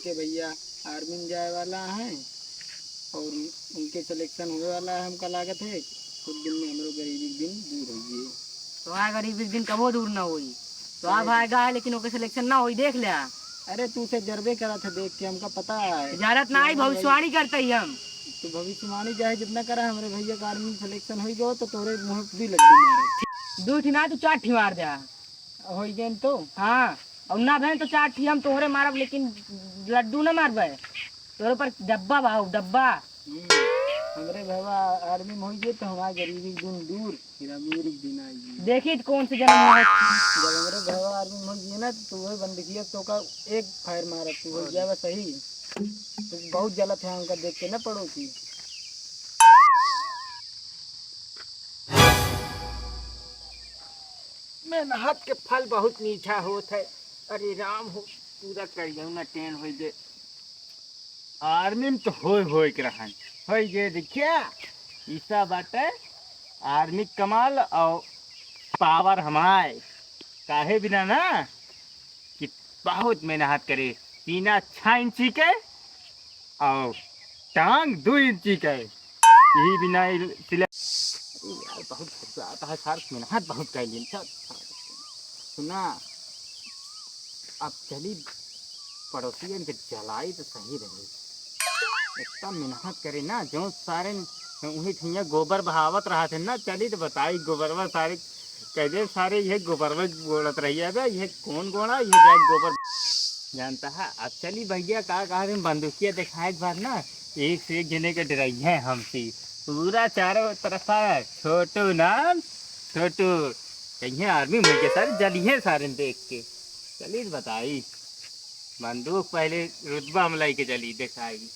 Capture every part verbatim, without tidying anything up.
के भैया आर्मी में जाए वाला है और उनके सिलेक्शन होए वाला है, हमका लागत है कुछ दिन में हमरो गरीबी के दिन दूर होइए। तोहार गरीबी के दिन कबो दूर ना होई। तो आप आएगा है, लेकिन ओके सिलेक्शन ना होई, देख ले। अरे तू से जरबे करा था देख के, हमका पता है। इजाजत ना आई, भविष्यवाणी करते ही हम। तू भविष्यवाणी चाहे जितना करा, हमरे भैया का आर्मी सिलेक्शन होई गयो तो तोरे मुँह भी लड्डू मारे। दू ठी ना, तू चार ठी मार दे। होई गए तो। हाँ, और ना भैन तो चार ठी हम तोहरे मारब, लेकिन लड्डू ना मारबे। तोरे पर डब्बा बा, डब्बा। हम्म, हमरे बाबा आर्मी में होइए तो हमार गरीबी के दिन दूर, फिर अमीरी के दिन आई। देखी तो कौन से जन्म में हो। जब हमरे बाबा आर्मी में होइए ना, तो वही बंदूकिया तो का एक फायर मारत, तू हो जाएगा सही। तो बहुत जलत है उनका देख के ना पड़ोसी। मेहनत के फल बहुत मीठा होत है। अरे राम हो, पूरा करियौना टेन होइ गए। आर्मी में तो होए होए के रहन, होए गए। देखिया, ईसा बाटे आर्मी के कमाल और पावर हमारे। काहे बिना ना कि बहुत मेहनत करे, सीना छह इंची के और टांग दो इंची के, यही बिना इल-, सिले-, अरे यार, बहुत गुस्सा आता है सार, मेहनत बहुत कर ली। चल, सुना, अब चली पड़ोसियन के जलाई तो सही रही। इतना मेहनत करे ना, जो सारे उही ठैया गोबर बहावत रहत है ना, चली तो बताई गोबरवा सारे, कह दे सारे ये गोबरवा बोलत रही है बे, ये कौन गोड़ा, ये जाए गोबर। जानता है, अब चली भैया का कहा थे, बंदूकिया दिखाए के बाद ना, एक से एक जने के डराई है हमसे। पूरा चारों तरफा छोटू नाम, छोटू, कहिए आर्मी में के सर जलिए सारे देख के। चली तो बताई, बंदूक पहले रुतबा में लेके चली दिखाई।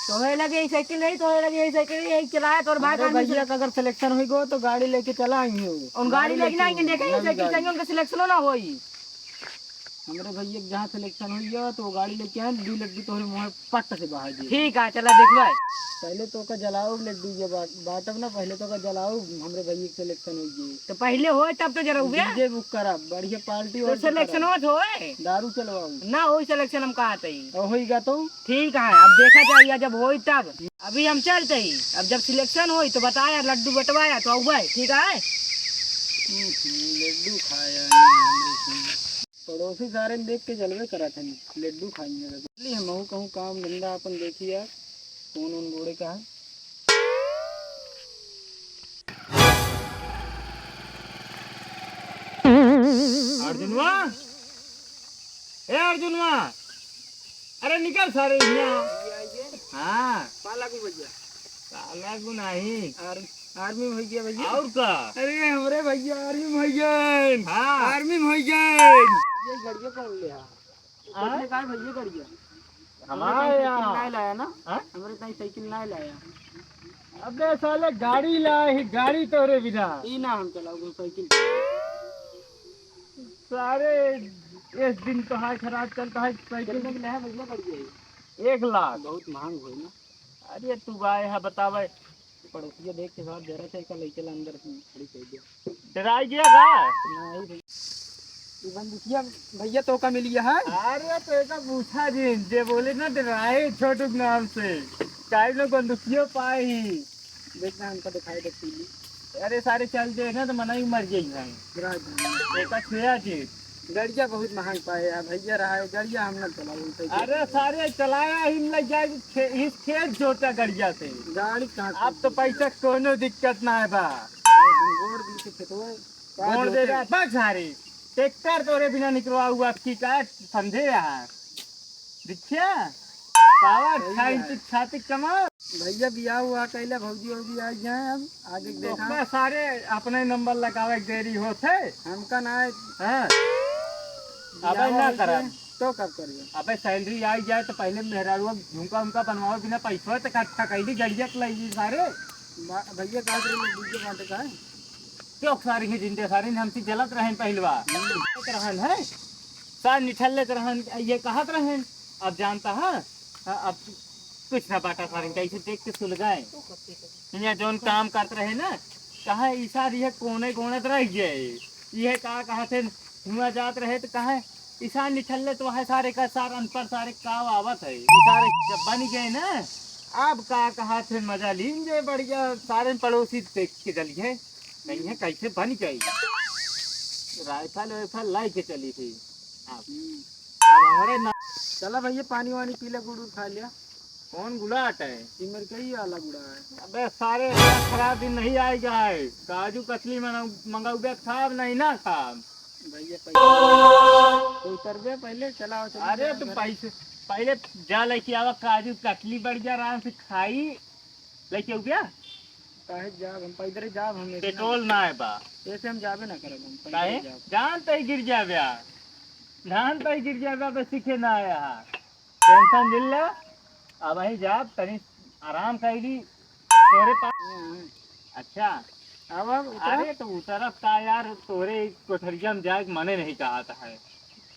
तोहे लगे ई साइकिल नहीं, तोहे लगे ई साइकिल नहीं, यही चलाया तोर भाई अरे का भैया का अगर सिलेक्शन होई गो तो गाड़ी लेके चला आई हूँ। उन गाड़ी लेके ना आएंगे, देखे ई नवी साइकिल गाड़ी। चाहिए, उनका सिलेक्शनो ना होई। हमरे भैया के जहाँ सिलेक्शन होई है तो वो गाड़ी लेके आए, दो लड्डू तोहरे मुँह पट से बाहर दिए। ठीक है, चला देखबे। पहले तो ओका जलाओ लड्डू ये बाट-, बाटब ना, पहले तो ओका जलाओ, हमरे भैया के सिलेक्शन होई है। तो पहले होए तब तो जलाऊ बे। डीजे बुक करा, बढ़िया पार्टी तो वार्टी सिलेक्शन करा। होत होए। दारू चलवाऊ। ना होई सिलेक्शन हम कहा तई। और होई गा तो? ठीक है, अब देखा जाए जब होई तब। अभी हम चलते ही, अब जब सिलेक्शन होई तो बताया, लड्डू बंटवाया तो आउबे, ठीक है? हम्म, लड्डू खाया हमरे से। पड़ोसी सारे देख के जलवे करत हन, लड्डू खाई है। चली हम कहूँ काम धंधा अपन देखी यार, कौन उन गोड़े का है। अर्जुनवा, ए अर्जुनवा, अरे निकल सारे हियाँ। भैया आइए। हाँ। का लागू भैया? का लागू नहीं। आर-, आर्मी में भैया, भैया। और का? अरे हमरे भैया आर्मी में भैया। हाँ। आर्मी में भैया। ये गड़िया कौन ले आ? हाँ? अपने का भैया गड़िया? हमारे हमारे ताई साइकिल यहाँ। ना लाया ना? हाँ? हमारे ताई साइकिल ना लाया। अबे साले गाड़ी लाए ही, गाड़ी तोरे बिना। ई ना हम चलाओ साइकिल। सारे इस दिन तो हाल खराब चलता है, साइकिल कितने की लाया भैया गड़िया? एक लाख। बहुत महंग होई ना। अरे तू गाय है बतावे। पड़ोसिया देख के साथ जरा से एका लइके ला अंदर से खड़ी कर दिया। डराई गया का? नहीं रे। ये बंदूकिया भैया तो का मिली है? अरे तो एका पूछा जिन, जे बोले ना डराए छोटू के नाम से। काहे न बंदूकिया पाए ही। देख ना हमका दिखाई दे पीली। अरे सारे चल दे ना तो मना ही मर जाई है। डरा दे। एका छुआ जी। गड़िया बहुत महंग पाए यार, भैया रहा है, गड़िया हम ना चलाओ, उनसे अरे सारे चलाया ही लग जाए, खे-, इस खेत जोता गड़िया से। गाड़ी कहाँ से आप तो पैसा कोनो दिक्कत ना है बा। हम गोड़ दी से खेतवा, का गोड़ दे जोते? दे, बस सारे। ट्रैक्टर तोरे बिना निकलवा हुआ, की का समझे यार? देखिया, पावर सही खाई है। की छाती कमा। भैया बियाह हुआ कैले भौजी वौजी आ जाए, अब आगे के तो देखा। अपना सारे अपने नंबर लगावे के देरी होत है। हमका ना है। हाँ। बियाह अबे ना होई करब। के, तो कब करिए? अबे सैलरी आई जाए तो पहले मेहरारुआ झुमका उमका बनवावे बिना पैसा तो इकट्ठा कैली गड़िया के लई सारे। बा-, भैया कहा थे डीजे बांटे का है? क्यों सारे ही जिंदे सारे ने हमसे जलत रहन पहलवा। हम्म। रहन है। सार निठल्ले के रहन, ये कहत रहन, अब जानता है, हाँ, अब कुछ ना बाटा सारे, कैसे देख के सुलगाए। यहाँ जौन काम करत रहे ना, कहा ई सार ये कोने गोणत रह गए, ये का कहा थे, हुआ जात रहे तो कहा, ई सार निठल्ले तो है सारे का, सार अनपढ़ सारे का आवत है। ई सारे जब बन गए ना, अब का कहा थे मजा लीन जे बढ़िया सारे पड़ोसी देख के चलिहैं, कहिहैं कैसे बन गई। राइफल वाइफल लाई के चली थी। अब, अब हमरे ना चला भैया, पानी वानी पी ले, गुड़ उड़ खा लिया। कौन गुलाट है? ये मेरे कई वाला गुड़ा है। अबे सारे, खराब दिन नहीं आएगा है। काजू कतली मंगा-, मंगाऊबे खाब नहीं ना खाब। भैया पैसा तो उतरबे पहले, चला आओ, चला अरे आओ तो घर। पैसे पहले जा लेके आवा, काजू कतली बढ़िया आराम से खाई, लेके आऊबे। काहे जाब हम, पैदल जाब हम, ऐसे पेट्रोल ना है बा। ऐसे हम जाबे ना करब, हम पैदल काहे? जाब। जान तई गिर जाबे, जान तई गिर जाबे, बस सीखे ना आया है। टेंशन दिल ले, अब वहीं जाब, तनी आराम कइली तोरे पास। हाँ। अच्छा। अब, अब उतरा। अरे तो उतरब का यार, तोरे कोठरिया में जाए के मने नहीं कहत है।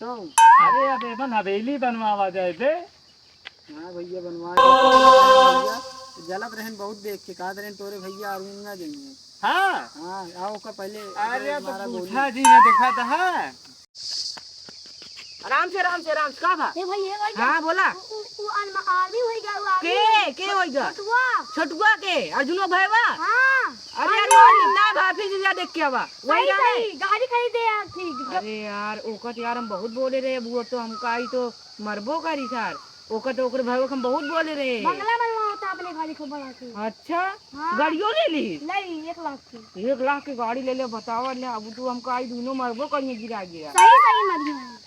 तो? अरे अब एमन हवेली बनवावा जाए बे। हाँ भैया, बनवा दे भैया। जलत रहन बहुत देख के, कहत रहन तोरे भैया आर्मी में ना जाइए। हाँ। हाँ, आओ का पहले अरे तो हमारा गोली। पूछा जी ने देखा था। आराम से, आराम से, आराम से, का बा? ए भाई, ए भाई, हाँ, बोला। उ, उ, उ आर्म-, आर्मी होई गया, उ आर्मी। के, के होई गया? छोटुआ। छोटुआ के? अर्जुनो भैया? हाँ। अरे यार, अर्जुन। वो आर्मी ना भा, फिर जा देख के आवा। वही सही, जाने। सही, गाड़ी खरीदे यार, ठीक। अरे यार, ओकर तो यार हम बहुत बोले रहे, अब वो तो हमका आई तो मरबो करी सार। ओकर तो ओकरे भैया के हम बहुत बोले रहे। बंगला बनवा होता अपने गाड़ी को बढ़ा के। अच्छा? हाँ। गाड़ियों ले ली? ले ली, एक लाख की। एक लाख की गाड़ी ले ले, बतावा ने, अब तू हमका आई दोनों मरबो करिए गिरा गया। सही, सही मरिए।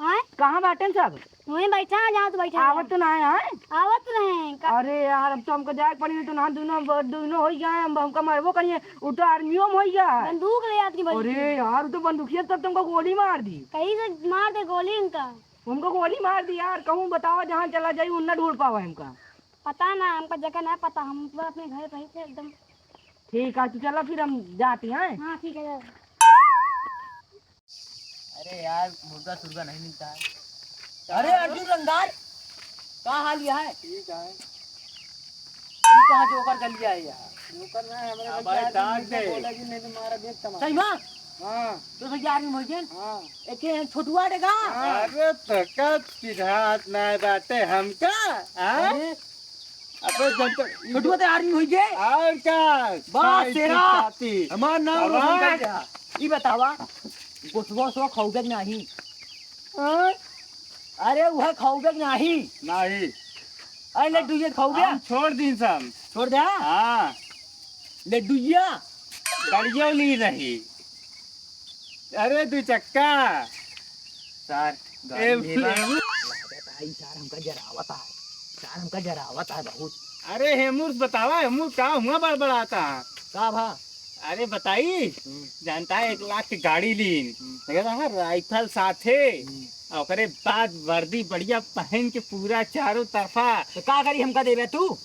आय? कहाँ बाटेन सब? वहीं बैठा है, जहाँ तू बैठा है। आवत तो ना है, आय? आवत तो नहीं, का- अरे यार, अब तो हमको जाए के पड़ी, नहीं तो ना दोनों, दोनों हो गया है, हम, हमका मरबो करिए, वो तो आर्मियों में हो गया है। बंदूक ले आती बड़ी। अरे यार, वो तो बंदूकिया तब तुमको गोली मार दी। कहीं से मार दे गोली इनका। हमको गोली मार दी यार, कहूँ बतावा जहाँ चला जाई, उन्ना ढूंढ पावा हमका। पता ना, हमका जगह ना पता, हम तो अपने घर पे ही थे एकदम। ठीक है, तू चला फिर हम जाते हैं। हाँ, ठीक है, जा। अरे यार, मुर्गा सुर्गा नहीं मिलता है। अरे अर्जुन रंगदार, का हाल यह है? ठीक है। तू कहाँ जोकर कर लिया है यार? जोकर ना है, हमारे हाँ भाई, भाई, डांट दे। बोला कि नहीं तो मारा देख तमाशा। सही में? हाँ। तो भैया आर्मी में हो गए? हाँ। एक ये छोटुआ डेगा? हाँ। अरे तो का चिढ़ात ना बाटे हमका, हाँ? अरे। अबे जब तो छोटुआ तो आर्मी हो गए? और का? बस भाई तेरा। साथी। हमार नाम रोशन आवाज। कर दे। ई बतावा, गोठुआ सो खाओगे कि नहीं? हाँ? अरे वह खाओगे कि नहीं? नहीं। अरे लड्डू ये खाओगे? हम छोड़ दी सब। छोड़ दे? हाँ। लड्डू या? गाड़ियों ली रही। अरे दू चक्का। सार, ए, गाड़ी लेबा। ए, लागत है, ई सार हमका जरावत है। सार हमका जरावत है बहुत। अरे हेमूर बतावा, हेमूर का हुआ बड़बड़ाता? का भा? अरे बताई, हम्म। जानता है, एक लाख की गाड़ी लीन, हम्म। लगा रहा राइफल साथे, हम्म। और ओकरे बाद वर्दी बढ़िया पहन के पूरा चारों तरफा। तो का करी, हमका देबे तू?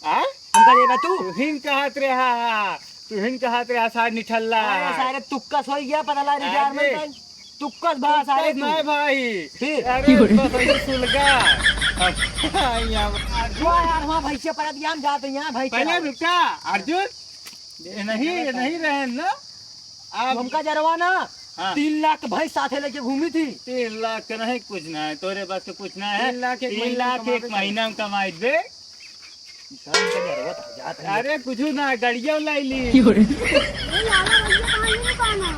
आ? हमका देबे तू? तुहिन कहत रहा, तुहिन कहत रहा सार निठल्ला। अरे सारे तुक्कस हो गया, पता ला अरे। रिटायरमेंट टाइम। तुक्कस भा सारे तुक्कस तू। नहीं भाई। फिर? अरे बस ये सुलगा। यहाँ जो यार, वहाँ भैंसिया परत गया, हम जाते हैं यहाँ भैंसिया। पहले रुका, अर्जुन। ये नहीं, ये नहीं रहे ना। आप हमका जरवा ना, हाँ। तीन लाख भैंस साथे लेके घूमी थी। तीन लाख के नहीं, कुछ ना है, तोरे बस के कुछ ना है। तीन लाख एक तीन महीना लाख में एक कमावे महीना में कमाई दे। धन के जरूरत हो जात है। अरे कुछ ना, गड़िया लाई ली। क्यों रे? अरे लाला भैया, कहाँ ये दुकान है?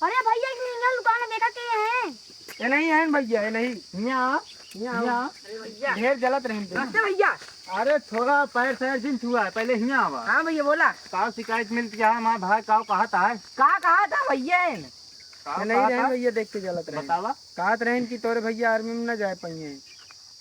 अरे भैया, एक मिनट, दुकान है, देखा के है? ये नहीं है भैया, ये नहीं। हियाँ, हियाँ। हियाँ। अरे भैया। ढेर जलत रहे थे। नमस्ते भैया। अरे थोड़ा पैर सैर जिन छुआ है, पहले हियाँ आवा। हाँ भैया, बोला। का शिकायत मिलती है, हमारे भाई का कहा था? का कहा था भैया? का ये नहीं कहा रहे था? भैया, देख के जलत रहे। बतावा। कहत रहे कि तोरे भैया आर्मी में ना जाए पाइए।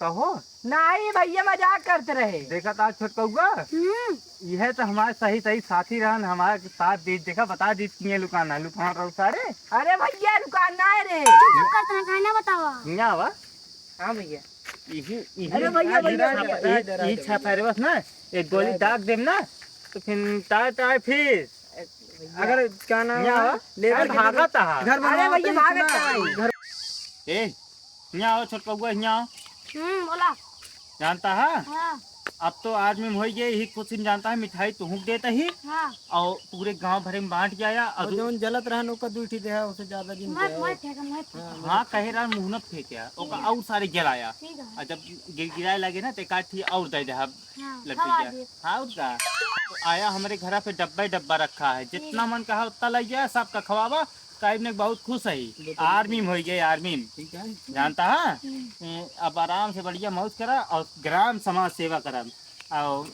कहो। नहीं भैया, मजाक करत रहे। देखा था छोटकउआ? हम्म। यह तो हमारे सही सही साथी रहन, हमारे साथ दी, देखा, बता दी कि ये लुकाना है, लुकाना रहो सारे। अरे भैया, लुकाना है रे। चुप, चुप कर, तना काहे ना बतावा? ना आवा। हाँ भैया। यही, यही, अरे भैया, भैया, इधर, भैया। इधर, इधर, इधर। छापा रे बस ना, एक गोली दाग देम ना, तो फिर ताय, ताय फिर। भैया। अगर क्या नाम ना है? आवा। लेबर अरे के भागत आहा। घर अरे बनवाओ भैया, तो भागत इतना आहा। घर ए, हियाँ आओ छोटकउआ, हियाँ आओ। हम्म, बोला। जानता है? हाँ। अब तो आर्मी में होइ गए, यही खुशी में जानता है, मिठाई तुहूँ के देता ही। हाँ। और पूरे गांव भरे में बांट जाया। और और जौन जलत रहन ओकर दुइ ठी देहा, उसे ज्यादा जिन मैं, देहा। मैं फेंका, मैं फेंका। हाँ, हाँ, कहे रहा मुहनत फेंक गया, ओका ठीक है। और सारे जलाया। ठीक है। और जब गिर गिराए लगे ना, तो एक आध ठी और दे देहा। हाँ, लड़की हवा के। दे। हाँ, और का? तो आया, हमारे घरा पे डब्बा ही डब्बा रखा है, ठीक जितना है। मन कहा उतना लग जाए, सबका खवावा। काहे ने बहुत खुश है, बिल्कुल। आर्मी में होइ गए, आर्मी में। ठीक है। जानता है? हम्म। हम्म, अब आराम से बढ़िया मौज करा और ग्राम समाज सेवा करा, और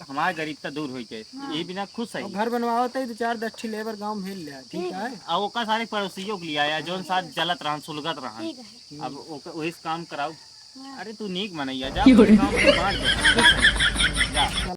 हमारे गरीबता दूर होइ गए। हाँ। ये बिना खुश है। और घर बनवावत है, दो चार दस ठी लेबर गांव में मिल लिया, ठीक ठीक है? है। और ओका सारे पड़ोसियों के लिए आया, जौन साथ जलत रहन, सुलगत रहन। ठीक है। अब ओका वही से काम कराओ। हाँ। अरे तू नीक मनैया, जा, क्यों रे? काम के बांट दे, खुश है। जा।